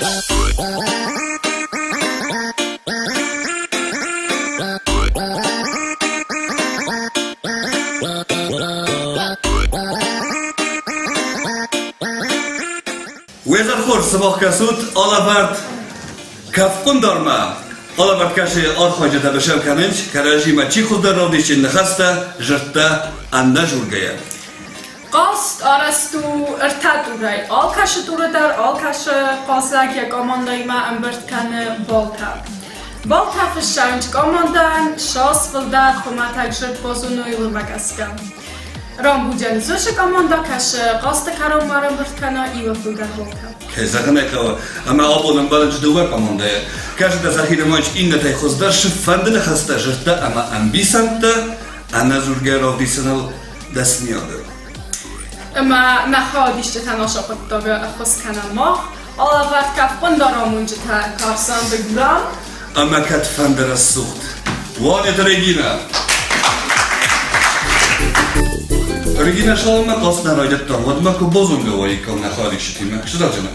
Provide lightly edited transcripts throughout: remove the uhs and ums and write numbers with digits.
Уе зӕрхорз сымах кӕсут алӕвӕрд Кӕфхъуындармӕ. Алӕвӕрд кӕсы архайджытӕ бысӕу кӕнынц, кӕрӕдзимӕ чи хуыздӕр равдисджын ныхӕстӕ, зӕрдтӕ ӕнӕзургӕйӕ. Хъазт арӕзт у ӕртӕ турӕй. Алкӕцы туры дӕр алкӕцы хъазӕг йӕ командӕимӕ ӕмбырд кӕны балтӕ. Балтӕ фыссӕнт командӕйӕн ссӕдз фылдӕр хуымӕтӕг зырд базоной, уымӕ гӕсгӕ. Рамбудӕн ЗУШ-ы командӕ кӕсы хъазты кӕронмӕ ӕрӕмбырд кӕна иуы фылдӕр голтӕ. Кӕй зӕгъын ӕй хъӕуы, ӕмӕ абон ӕмбӕлынц дыууӕ командӕйы. Кӕсытӕ сӕхи нымайынц иннӕтӕй хуыздӕр сыффӕнды ныхӕстӕ, зырдтӕ ӕмӕ ӕмбисӕндтӕ ӕнӕдзургӕ равдисыныл дӕсныйады. Ӕмӕ нӕ хаудисджытӕн ацы хъуыддагы ӕххуыс кӕнӕм мах, алӕвӕрд кӕфхъуындар амонджытӕ Карсанты Гурам. Ӕмӕ кӕдфӕнды рӕсугъд. Уанеты Регинӕ! Регинӕ саламмӕ хъаст нӕ райдыдта, уӕдмӕ куы базонгӕ уаиккам нӕ хайадисджытимӕ. Цы зӕгъдзынӕ?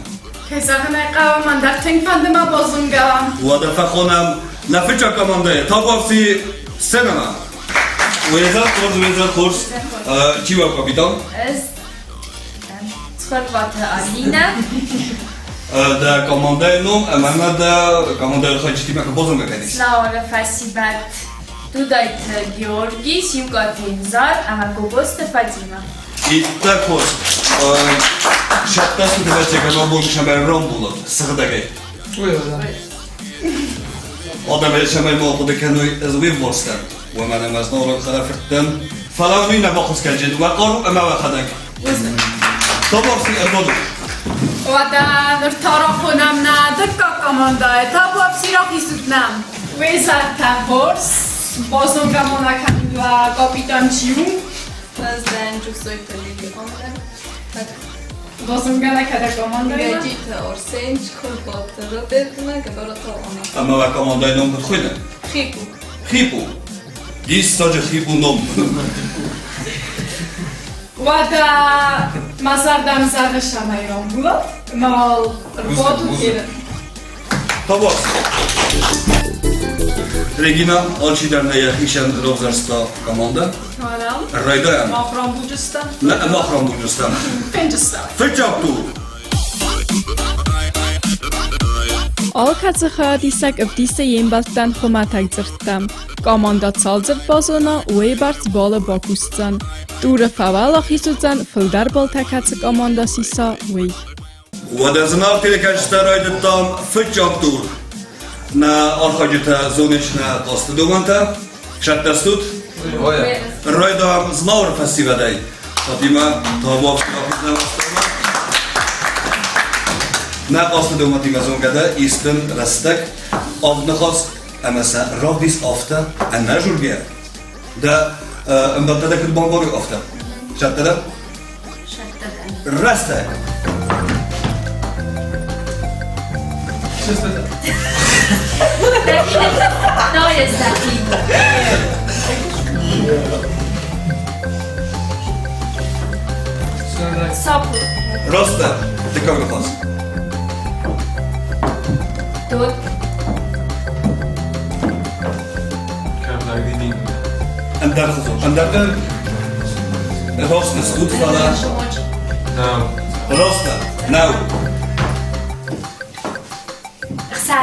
Кӕй зӕгъын ӕй хъӕуы, мӕн дӕр тынг фӕнды мӕ базонгӕ уа. Уӕдӕ фӕхонӕм нӕ фыццаг командӕйы табуафси сценӕмӕ. Уезӕр хорз, уезӕр хорз. Чи уӕ капитан? Ӕз Цхуырбаты Алинӕ. Дӕ командӕйы ном ӕмӕ ма дӕ командӕйы архайджытимӕ куы базонгӕ кӕнис? Знауыры фӕсивӕд Дудайты Георги, Сиукъаты Инзар ӕмӕ Гобозты Фатимӕ. Иттӕг хорз. Сӕттӕ ӕвӕццӕгӕн абон сӕмӕ рамбулат сыгъдӕгӕй. Адӕмӕй цӕмӕй ма хъуыды кӕной, ӕз уе ввахс дӕн, уымӕн ӕмӕ ӕз нораг хӕрӕфырт дӕн, фӕлӕ уый нӕ баххуыс кӕнджын уӕ хъару ӕмӕ уӕхӕдӕг. Табуафси ӕрбадут. Уӕдӕ ныр та рахонӕм нӕ дыккаг командӕйы. Табуафси рахизут нӕм. Уе зӕртӕ хорз, базонгӕ ма нӕ кӕнут уӕ капитан чи у? Ӕз дӕн Джусойты Лилионӕ. Базонгӕ нӕ кӕдӕ командӕимӕ? Гӕджиты Арсен, Чхуырбаты Робертмӕ, Гӕбӕраты Алана. Ӕмӕ уӕ командӕйы ном куыд хуыйны? Хипу. Хипу. Диссаджы хипу ном. Уӕдӕ мӕ зӕрдӕм зӕгъы сӕмӕй рамбулат, ӕмӕ уал ӕрбадут Табуафси. Регина, алчидӕр нӕ йӕхицӕн равзӕрста командӕ. Райдайӕм. Мах рамбулджыстӕм. Нӕ, мах рамбулджыстӕм. Фенджыстӕм. Фыццаг тур. Алкӕцы хайадисӕг ӕвдисы йе мбӕлттӕн хуымӕтӕг дзырдтӕ. Командӕ цал дзырд базона, уыйбӕрц балы бакусдзӕн. Туры фӕуӕлахиз уыдзӕн, фылдӕр баллтӕ кӕцы командӕ сиса, уый. Уӕдӕ зынаргъ телекӕсджытӕ райдыдтам фыццаг тур. Нӕ архайджытӕ зонынц нӕ хъазты домӕнтӕ. Сӕттӕ стут? Райдам Знауыр фӕсивӕдӕй. Фатимӕ, табуафси Нӕ хъазты домӕнтимӕ зонгӕ дӕ, истын рӕстӕг, авд ныхас ӕмӕ сӕ равдис афтӕ, ӕнӕжургӕ. Дӕ ӕмбӕлттӕ дӕ куыд бамбарой афтӕ. Сӕттӕ дӕ? Рӕстӕг. Растӕг. Дыккаг ныхас. Тут. Ӕндӕр ӕндӕр Рост стут, фӕлӕ Роста, нӕу.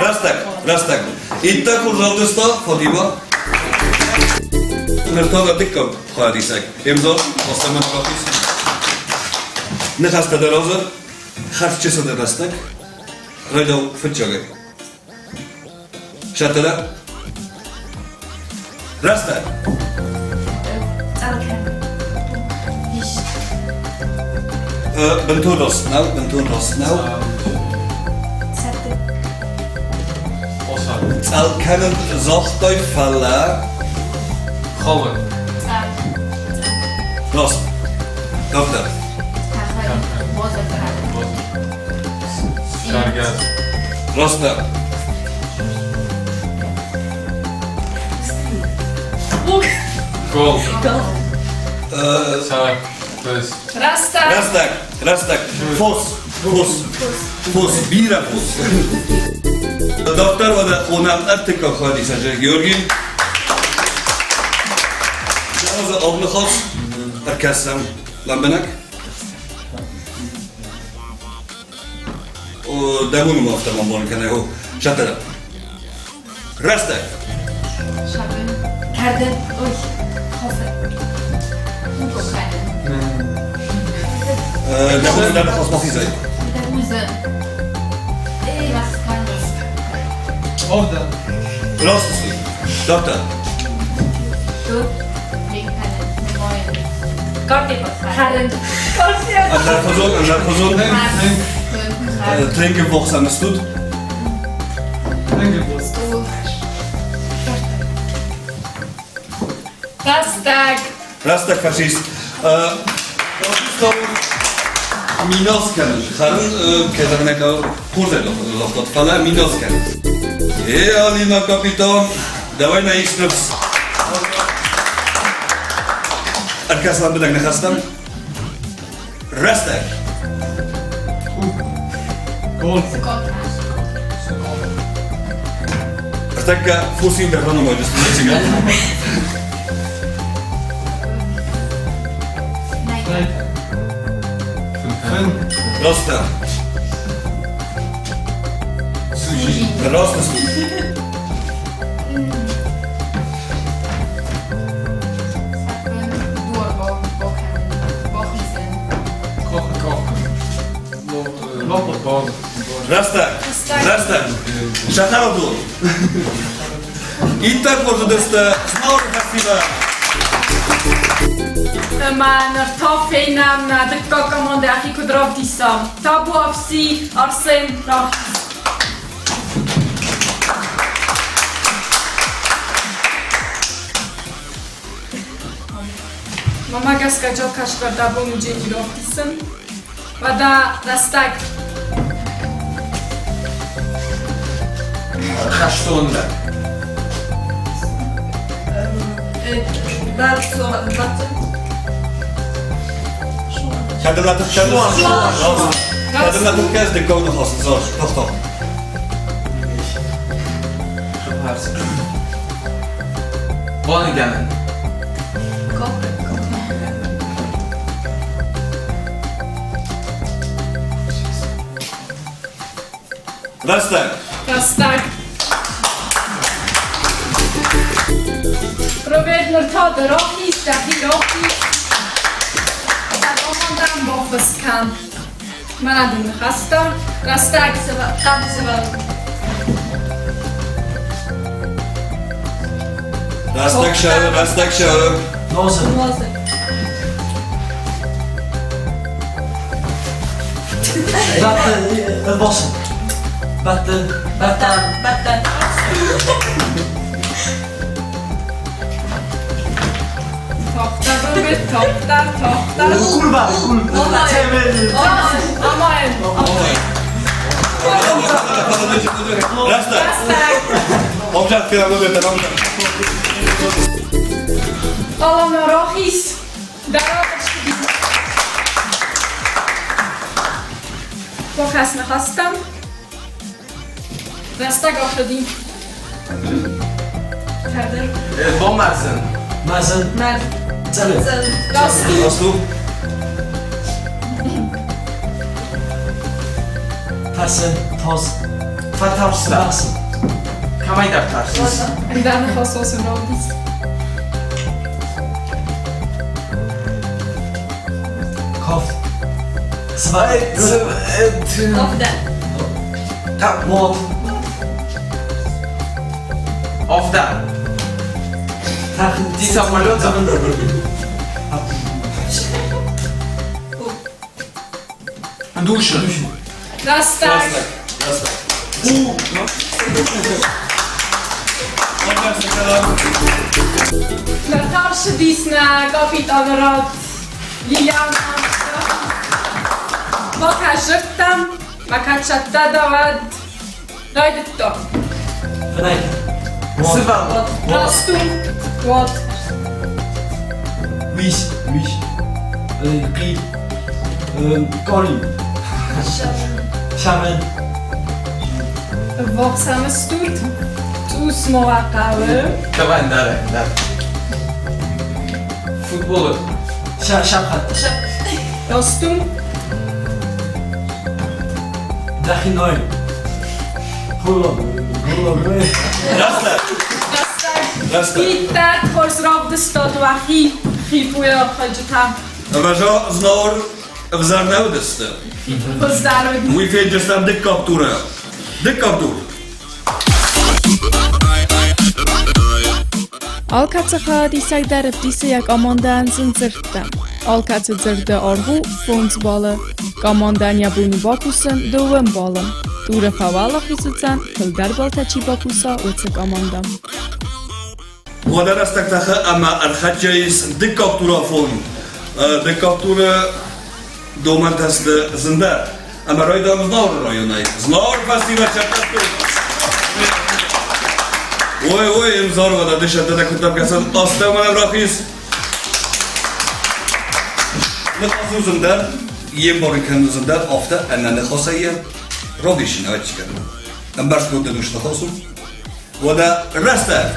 Рӕстӕг, рӕстӕг. Иттӕг хорз равдыста Фатима. Ныр та нӕ дыккаг хайадисӕг. Эмзор, фӕстӕмӕ рахиз. Ныхӕстӕ дӕр равзар. Хӕрзчысыл дӕр рӕстӕг. Райдау фыццагӕй. Сӕттӕ Рӕстӕг. Бынтон раст нӕу, бынтон раст нӕу. Цъӕл кӕнын загътай, фӕлӕ... Хауын. Раст. Дарддӕр. Цӕргӕс. Раст нӕу. Гол. Рӕстӕг. Рӕстӕг. Фос. Фос. Фос, бирӕ фос. Дарддӕр уӕдӕ хонӕм ӕртыккаг хайадисӕджы Георгий. Зӕгъы авныхас ӕркӕсӕм лӕмбынӕг. Дӕ бон у афтӕ бамбарын кӕнай, хо. Сӕттӕ. Рӕстӕг. Шабын. Кӕрдын. Ой, хофы. Дӕ бон дӕ ныхас бахизай. Раст Дарддӕр. Ӕндӕрхуызон, ӕндӕрхуызон. Trinken Wochsamstut. Рӕстӕг. Рӕстӕг фашист. Минас кӕнын. Хӕрын, кӕй зӕгъын ӕй хъӕуы, хорзӕй загътат, фӕлӕ минас кӕнын. Э, Алина капитан, давай нӕ ис ныфс. Ӕркӕс лӕмбынӕг ныхӕстӕм. Рӕстӕг. Ныртӕккӕ фос-иу дӕр ранымайдзысты нӕ Растӕ. Раст Рӕстӕг. Рӕстӕг. Сахарадон. Иттӕг хорз уыдысты Знауыры фӕсивӕд. Ӕмӕ ныр та фенӕм нӕ дыккаг командӕ ӕхи куыд равдиса. Табуафси, Арсен, рахиз. Мамӕ гӕсгӕ джалкашвар дӕ бон уыдзӕни равдисын. Уӕдӕ рӕстӕг. Хӕстон лӕг. Кӕдӕм Кӕдӕм кӕс дыккаг ныхас зар, тохта. Баныгӕнӕн. Рӕстӕг. Рӕстӕг. Роберт, ныр та ды рахиз, дӕхи рахиз. Дӕ командӕн баххуыс кӕн. Мӕнӕ дын ныхӕстӕ. Рӕстӕг. Рӕстӕг сӕры, рӕстӕг сӕры. Нозы. Бӕтты wassen. Бӕтты, бӕттӕн. Бӕттӕн. Tochter, Robert, Tochter, Tochter. Kurwa, kurwa. Амайын. Рӕстӕг. Рӕстӕг. Омжат фенӕм Робертӕн, омжат. Алана рахиз. Дӕ Бакӕс ныхӕстӕм. Рӕстӕг ацыди. Кӕрдӕг. Бомӕрзӕн. Мӕзын. Мӕз. Цӕлы. Расту. Расту. Тасы. Тос. Фӕтарстӕ. Тасы. Кӕмӕйдӕр тӕрсыс. Ӕндӕр ныхас уыцы равдис. Кофт. Zwei. Овда. Мод. Овда. Птица полета. Душа. Рӕстӕг. Рӕстӕг. Ныр та ссыдис нӕ капитаны рад Лилиана. Бакӕсырдтам, бакӕсадта дӕуӕд. Райдыдта. Фынӕй. Сывӕллон. Раст у. Уӕд. Уис. Уис. Хъи. Къори. Шавын. Ӕввахс ӕм стут? Цъус ма уӕ хъӕуы. Давай, давай, давай. Футболы. Шахмат. Раст у? Дӕхи ной. Рӕстӕг. Рӕстӕг. Иттӕг хорз равдыстат уӕхи ХИПУ-йы архайджытӕ. Ӕвӕдза, Знауыр ӕвзӕр нӕ уыдысты. Хуыздӕр уыд. Уый фенджыстӕм дыккаг туры. Дыккаг тур. Алкӕцы хайадисӕг дӕр ӕвдисы йӕ командӕйӕн зын дзырдтӕ. Алкӕцы дзырды аргъ у фондз баллы. Командӕйӕн йӕ бон у бакусын дыууӕ баллы. Туры фӕуӕлахиз уыдзӕн, фылдӕр баллтӕ чи бакуса, уыцы командӕ. Уӕдӕ рӕстӕг тӕхы ӕмӕ ӕрхӕццӕ ис дыккаг турафон. Дыккаг туры домӕнтӕ сты зындӕр. Ӕмӕ райдайӕм Знауыры районӕй. Знауыр фӕсивӕд сӕртӕтты. Ой, ой, ӕмзорова да дышӕттӕ куыд кӕсӕн астӕумӕ рахиз. Ныхас у зындӕр, йе мбарын кӕнын зындӕр, афтӕ ӕнӕ ныхасӕй йӕ равдисын ӕвӕццӕгӕн. Ӕмбӕрстгонд ын у ныхас у. Уӕдӕ рӕстӕг!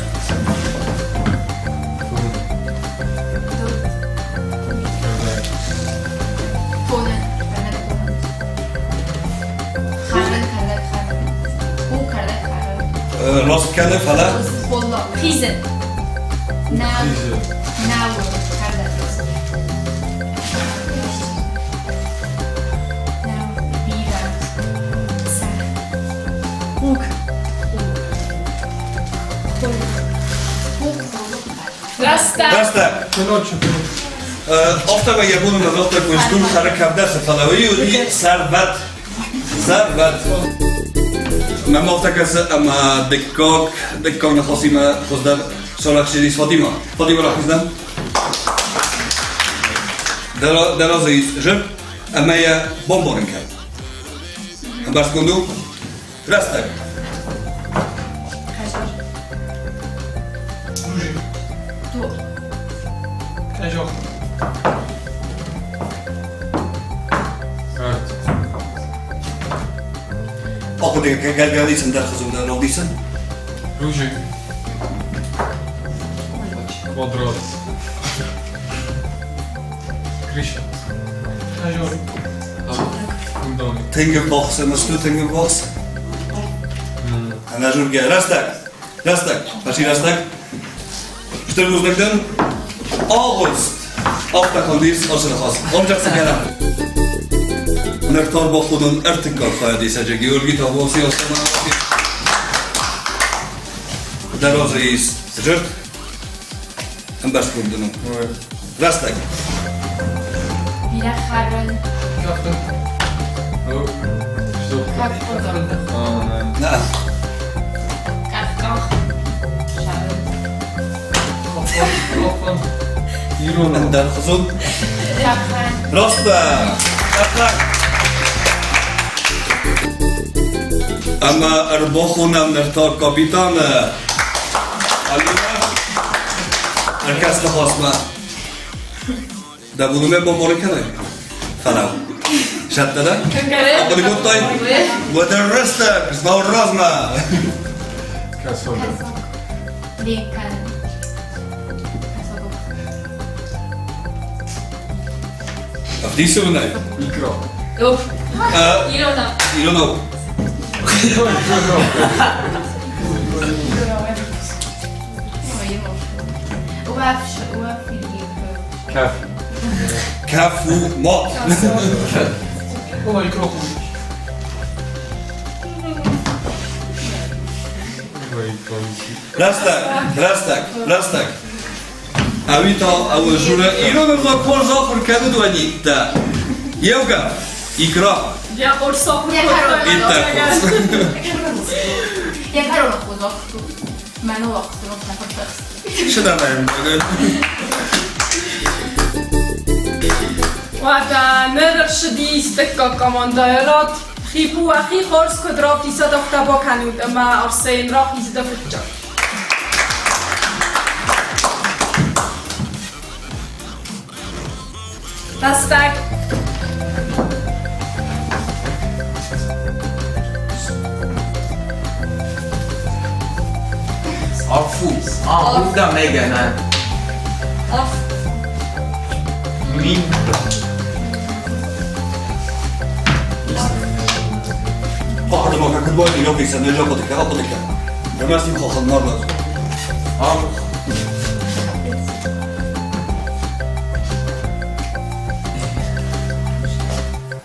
Раст кӕны, фӕлӕ? Хизын. Нау. Нау. Кӕрдӕг. Нау. Бирӕ. Сӕх. Хъуг. Рӕстӕг. Рӕстӕг. Афтӕмӕй йӕ бон ӕмӕ загъта, куы стур хӕры кӕвдӕсы, фӕлӕ уый уыди сӕрвӕт. Сӕрвӕт. Мӕм афтӕ кӕсы, ӕмӕ дыккаг, дыккаг ныхасимӕ хуыздӕр сарӕхсидис Фатима. Фатима рахиздӕн. Дӕ разы ис зыр ӕмӕ йӕ бамбарын кӕн. Ӕмбӕрстгонд у? Рӕстӕг. Кӕсог. Ахъуыды гӕлгӕлицын дӕр хызундӕр равдисын. Ружик. Квадрат. Крыша. Кӕсог. Тынг ӕввахс ӕмӕ сты тынг ӕввахс. Ӕнӕзургӕ. Рӕстӕг. Рӕстӕг. Пошли рӕстӕг. Стыр бузныг дын. Август. Афтӕ хуындис ацы ныхас. Омджахсы кӕнӕм. Ныр бахудын ӕртыккаг хайадисӕджы Георгий Тавловский Астана. Дӕ разы ис дзырд. Ӕмбӕрстгонд дын у. Рӕстӕг. Бирӕ хӕрын. На. Къах-къах. Ӕндӕр хуызон. Раст Къах-къах. Ӕмӕ ӕрбахонӕм ныр та капитаны. Алина, ӕркӕс ныхасмӕ. Дӕ бонумӕ бамбарын кӕнай? Фӕлӕ. Сӕттӕ дӕ? Ахъуыды кодтай? Уӕдӕ рӕстӕг, знауыр размӕ! Кӕсог. Лекӕн. Ӕвдисы мын ӕй? Икра. Иронау. Иронау. Кӕф. Кӕф у мат. Ой, икра. Рӕстӕг, рӕстӕг, рӕстӕг. Ӕви та ӕвзуры ирон ӕвзаг хорз ахуыр кӕнут уӕниттӕ. Еугӕ, икра. Я хорз ахуыр Иттӕг хорз. Я кӕрон хорз Мӕныл ӕхсырон фӕхӕццӕ. Шыдамӕм. Уӕдӕ ныр ӕрцыдис дыккаг командӕйы рад. ХИПУ уӕхи хорз куыд равдисат, афтӕ бакӕнут ӕмӕ Арсен рахизы фыццаг. Рӕстӕг. Фу. А, да, мегана. Аф. Мин. Хохотомо как бой лёгкий на жопу така апотека. Грамасим хохот норла. А.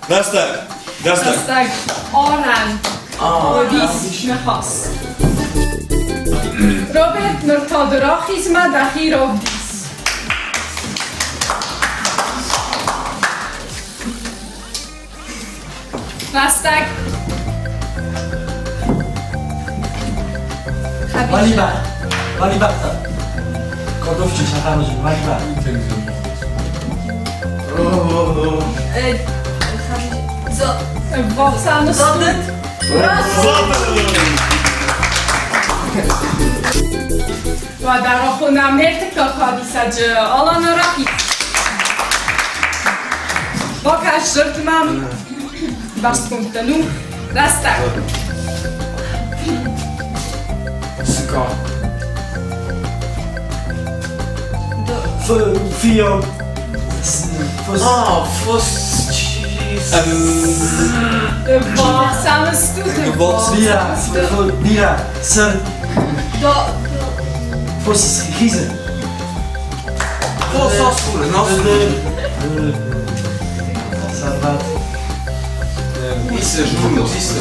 Рӕстӕг. Рӕстӕг. Рӕстӕг. Арӕн. А. Уыдис ныхас. Роберт, ныр та ды рахиз мӕ дӕхи равдис. Рӕстӕг. Валибах. Валибахта. Картофчик сахарный, валибах. Ӕввахс стут. Уӕдӕ рахонӕм не ртыккаг хабисӕджы Аланы рахиз. Бакӕс зӕрдмӕ. Бӕрзгондтӕн у. Рӕстӕг. Сыка. Фио. Фос. А, фос. Ӕввахс стут. Ӕввахс. Бира. Бира. Сыр. Фос. Хизы. Фос аскуры, нас. Сарбат. Исы, журнал, исы.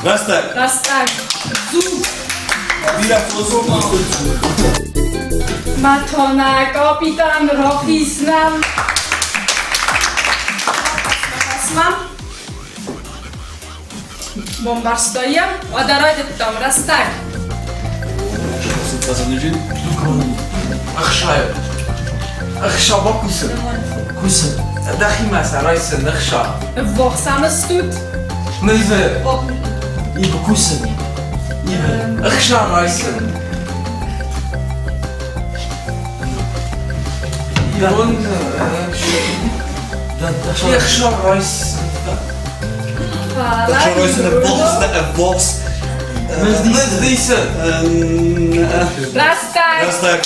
Рӕстӕг. Рӕстӕг. Дзуг. Бирӕ фос. Мӕ та нӕ капитан рахиз нӕм. Ныхасмӕ. Бамбӕрстай йӕ? Уӕдӕ райдыдтам. Рӕстӕг. Ӕхсайы. Ӕхса бакусын. Кусын. Дӕхимӕ сӕ райсын, ӕхса. Ӕввахс ӕм стут? Нывы. Ибо кусын. Ибо. Ӕхса райсын. Ирон ӕхса райсын. Ӕхса райсын ӕввахс, ӕввахс. Мыздисын. Рӕстӕг. Рӕстӕг.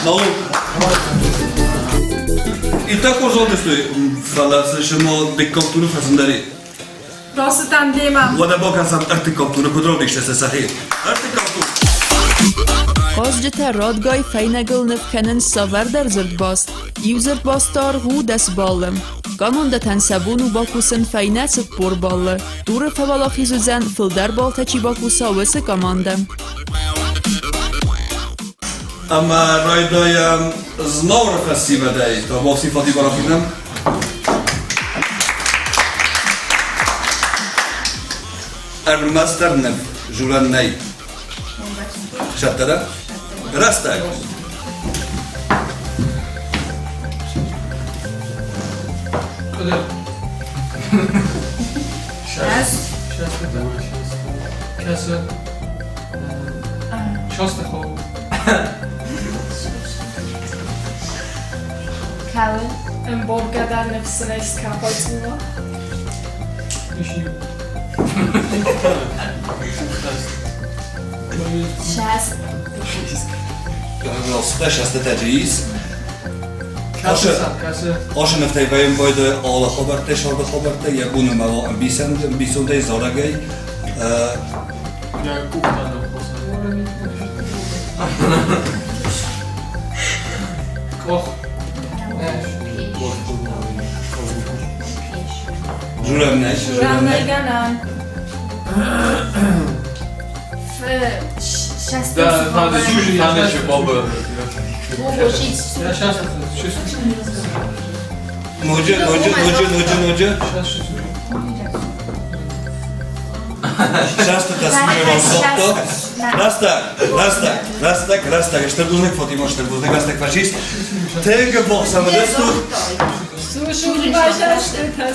Налог. Итак, озодысты, фӕлӕ цы сымо дыккаг туры фӕзындӕри. Рацыдтӕн демӕ. Уӕдӕ бакӕсӕм ӕртыккаг туры, куыд равдисты сӕхи. Ӕртыккаг тур. Хъазджытӕ радгай фӕйнӕгыл ныв кӕнынц цавӕрдӕр дзырдбаст. Иу дзырдбасты аргъ у 10 баллы. Командӕтӕн сӕ бон у бакусын фӕйнӕ 40 баллы. Туры фӕуӕлахиз уыдзӕн, фылдӕр баллтӕ чи бакуса, уыцы командӕ. Ӕмӕ райдайӕм Знауыры фӕсивӕдӕй. Табуафси Фатима рахизӕм. Ӕрмӕстдӕр ныв журӕн нӕй. Сӕттӕ дӕ? Рӕстӕг. Куыд? Шест. Кӕсы. Шостахов. Кӕуын. Ӕмбаргӕ дӕр ныфсынӕй скӕпӕй Ищи. Шест. Шестетӕджы ис. Кӕсы. Кӕсы. Асы нывтӕй вӕййын байдайы алы хабӕрттӕй, сӕрды хабӕрттӕ, йӕ боны мӕла ӕмбисондӕй, зарӕгӕй. Я кухня ныххоса. Къох. Журӕн нӕй. Журӕн нӕй гӕнӕн. Шест. Да, надо надо еще баба. Шест. Я сейчас шест. Ноджы, ноджы, ноджы, ноджы, ноджы. Сейчас шест. Шестетӕ сымӕ Рӕстӕг, рӕстӕг, рӕстӕг, рӕстӕг. Стыр бузныг, Фатима, стыр бузныг, рӕстӕг фӕцис. Тынг ӕввахс ӕм уыдыстут. Слушай, шестетӕ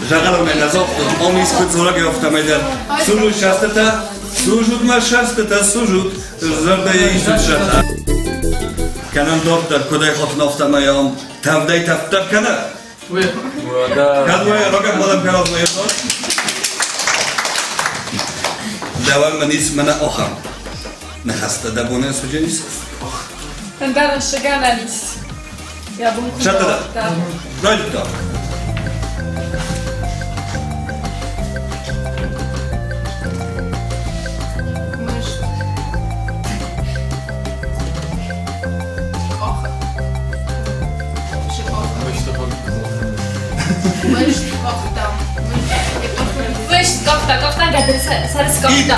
Зӕгъӕм, мӕ нӕ загътон, ам искуы дзурӕг афтӕмӕй дӕр. Служут шестетӕ, служут мӕ шестетӕ, служут, зӕрдӕйӕ исут сӕтӕ. Кӕнӕм дарддӕр, куыдӕй хатын афтӕмӕй ам тӕвдӕй тӕвддӕр кӕны. Уӕдӕ. Кӕд уӕ рагӕппӕлӕм кӕнат уӕ Дӕуӕн мын ис мӕнӕ ахӕм ныхӕстӕ. Дӕ бонӕн суджын ис? Ӕндӕр ын ис. Йӕ бон куы Сӕттӕ Райдыдта. Мыст. Къохы. Мышт кофта. Мышт кофта, кофта гӕды сӕрыс кофта.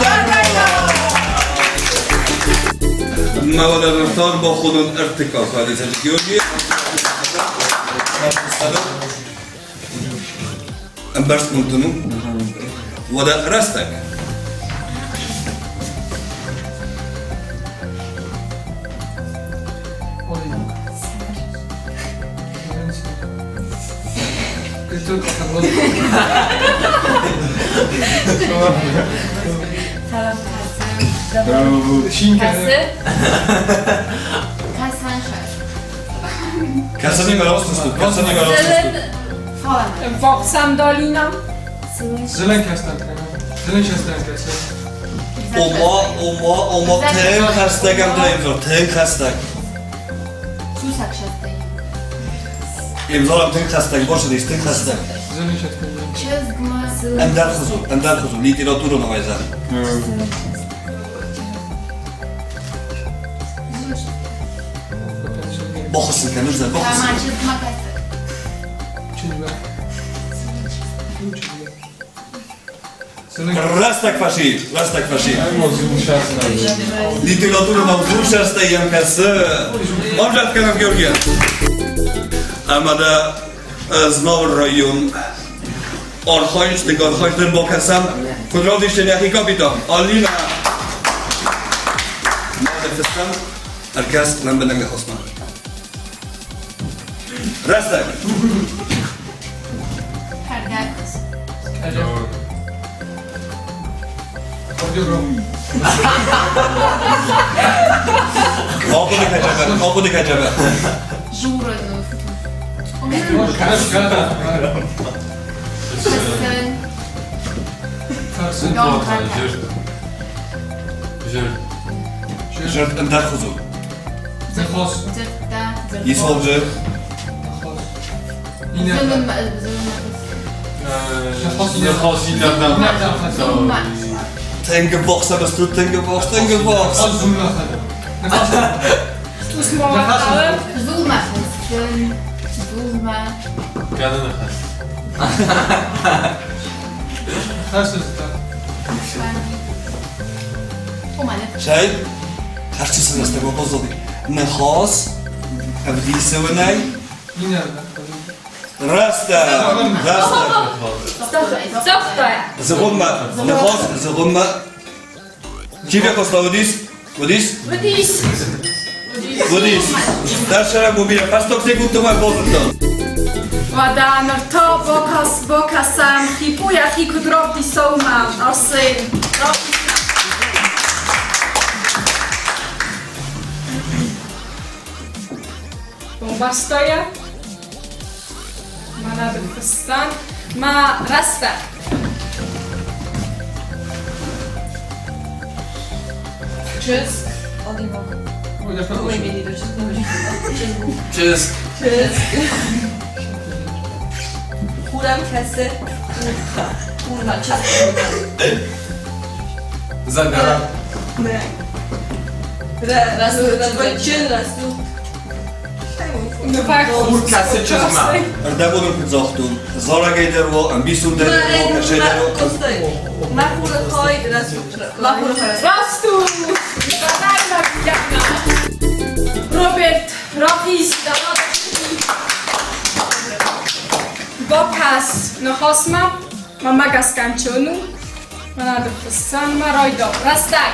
Мавадарнартар баходон ӕртыккаг хайадисӕджы Георги. Ӕмбӕрстгонд у. Уӕдӕ рӕстӕг. Кӕсы. Кӕсӕнимӕ растыстут, кӕсӕнимӕ растыстут. Вахсам долина. Зеленкӕстӕн кӕсы. Ома, ома, ома, тынг хӕстӕг ӕмдӕ тынг хӕстӕг. Эмзорам тынг хӕстӕг, бошыдис тынг хӕстӕг. Ӕндӕр хуызу, ӕндӕр хуызу, литературон авайзар. Бохусын кӕн, уыздӕн, бохусын. Рӕстӕг фӕси, рӕстӕг фӕси. Литературон ӕвзурсӕстӕй йӕм кӕсы. Ӕвзӕрд кӕнӕм Георгийӕн. Ӕмӕ дӕ Знауыр район архайджытӕ архайджытӕн бакӕсӕм, куыд равдисдзӕн йӕхи капитан Алина. Фыстам, ӕркӕс лӕмбынӕг ныхасмӕ. Рӕстӕг. Ахъуыды кӕджабӕ, ахъуыды кӕджабӕ. Жырт ӕндӕр хуызон. Исолджы. Тынг ӕввахс ӕмӕ тынг ӕввахс, тынг ӕввахс. Сай, хӕсджыты рӕстӕг баззади. Ныхас ӕвдисӕнӕй рӕстӕг, рӕстӕг. Зыгъуыммӕ, ныхас зыгъуыммӕ. Чи фехъуыста, уыдис? Уыдис? Уыдис. Уыдис. Дӕсӕрӕг бирӕ фӕстаг секундтӕ базыдта. Уӕдӕ ныр та бакӕс, бакӕсӕм, ХИПУ йӕхи куыд равдиса, уымӕ. Арсен, равдиса. Бомбӕрста йӕ. Мӕнӕ дын фыссӕн. Мӕ рӕстӕг. Чызг. Чызг. Чызг. Хурӕм кӕсы. Хурмӕ чызг. Загара. Чын Хур кӕсы чызгмӕ. Ӕрдӕбон куыд загътон, зарӕгӕй дӕр уа, ӕмбисондӕй дӕр уа, кӕсӕй дӕр уа. Раст у! Роберт, рахиз дӕ Бакӕс ныхасмӕ, мӕ гӕсгӕ нчон у. Мӕнӕ дын фыссӕнмӕ райдау. Рӕстӕг!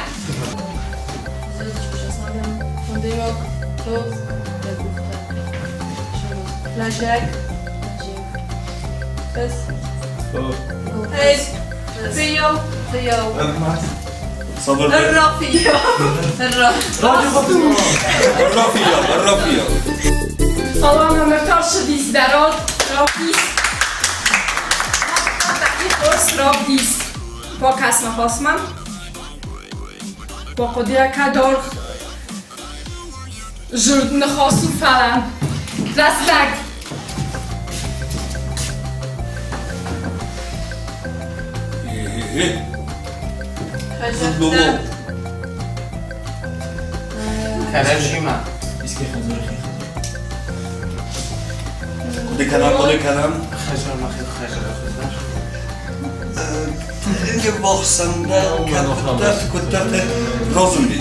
Цавӕр Рафия, Рафия. Алана ныр та ссыдис дӕ рад, рахиз. Дӕхи хорз равдис. Бакӕс ныхасмӕ. Бахъуыдыйӕ кӕд аргъ зырд ныхас у, фӕлӕ рӕстӕг. Кӕрӕдзимӕ. Хъуыды кӕнӕм, хъуыды кӕнӕм. Хӕдзармӕ хӕдзары хуыздӕр. Куыддӕр, куыддӕр розумби.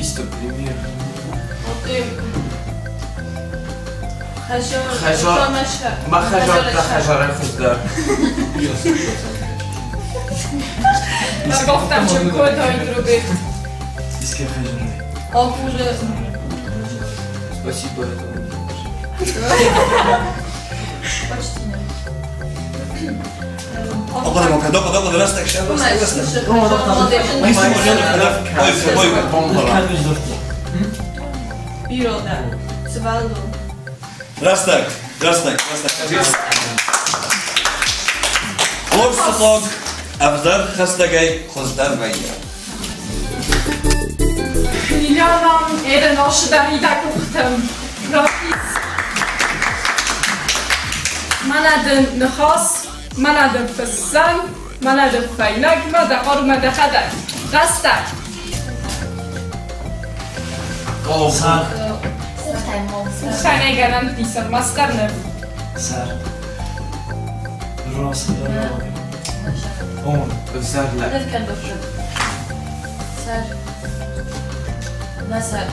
Исто пример. Хӕзар. Ма хӕзар та хӕзары хуыздӕр. Гoftam csak koldai Спасибо, это Почти не. Академ, академ, рӕстӕг, рӕстӕг, рӕстӕг. Рӕстӕг, рӕстӕг, рӕстӕг. Хорз сыхаг ӕвзӕр хӕстӕгӕй хуыздӕр вӕййы. Лилианам ерын ошыдар къухтӕм рахиз. Мӕнӕ дын ныхас, мӕнӕ дын фыссӕн, мӕнӕ дын фӕйнӕгмӕ дӕ хъарумӕ дӕхӕдӕг. Рӕстӕг. Сар. Къухӕй мастер Сар. Рос. Он. Ӕвзӕр лӕг. Сар. Насар.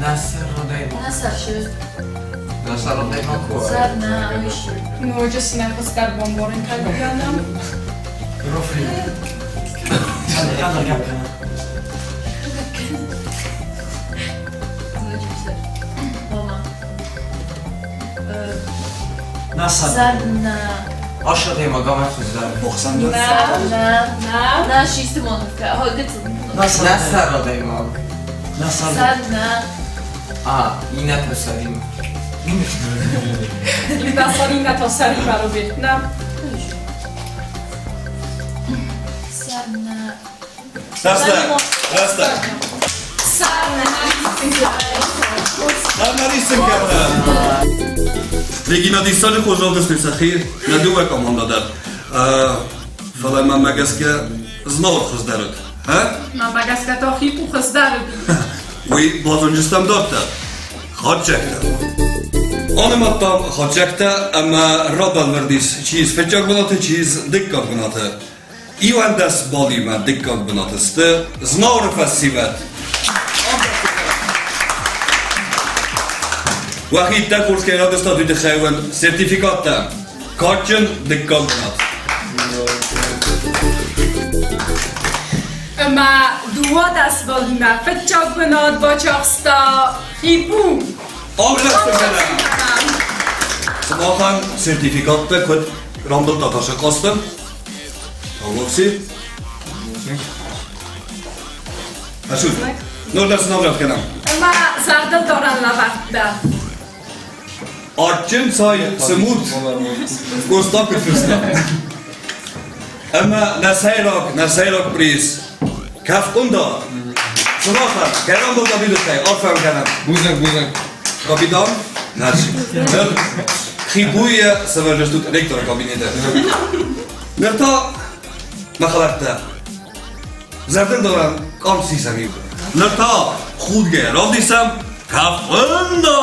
Насар адӕймаг. Насар шы. Насар адӕймаг куы Сар на уиш. Ноджы цы нӕ хуыздӕр бамбарын кӕнӕм. Рофри. Кадр гӕпп кӕнӕ. Ноджы сар. Ома. Насар. Сар на. Ас адӕймаг амӕ хуыздӕр. Бохсандыр. На. На. На. На шисты монка. Хо гыццыл. Насар. Насар адӕймаг. Насар. Сар на. А, иннӕтӕ саримӕ. Иу иннӕтӕ сӕримӕ робет. На. Сар на. Рӕстӕг, рӕстӕг. Сар на. Сар кӕнӕм. Регина диссаджы хорз равдыстой сӕхи нӕ дыууӕ командӕ дӕр. Фӕлӕ мӕнмӕ гӕсгӕ Знауыр хуыздӕр уыд. Мӕнмӕ гӕсгӕ та хипу хуыздӕр уыди. Уый базонджыстӕм дарддӕр. Хатдзӕгтӕ. Анымадтам хатдзӕгтӕ ӕмӕ рабӕлвырд ис, чи ис фыццаг бынаты, чи ис дыккаг бынаты. 11 балимӕ дыккаг бынаты сты Знауыры фӕсивӕд. Уӕхи иттӕг хорз кӕй равдыстат, уый тыххӕй уын сертификаттӕ. Кадджын дыккаг бынат. Ӕмӕ 12 балимӕ фыццаг бынат бацахста ХИПУ. Ӕвзӕрсты кӕнӕм. Сымахӕн сертификаттӕ куыд рамбылдта тасӕкъасты? Вовсе? Ӕсут. Ныр дӕр сын ӕвзӕрст кӕнӕм. Ӕмӕ зӕрдылдарӕн лӕвӕрттӕ. Адджын цай цымут, Къоста куыд фыста. Ӕмӕ нӕ сӕйраг, нӕ сӕйраг приз Кӕфхъуындар. Сымахӕн, кӕронбыл Давидовтӕй арфӕ кӕнӕм. Бузныг, бузныг. Капитан, наш. Ныр ХИПУ-йы сӕвӕрдзыстут ректоры кабинеты. Ныр та мӕ хӕлӕрттӕ. Зӕрдылдарӕн къам сисӕм иу. Ныр та худгӕ равдисӕм Кӕфхъуындар!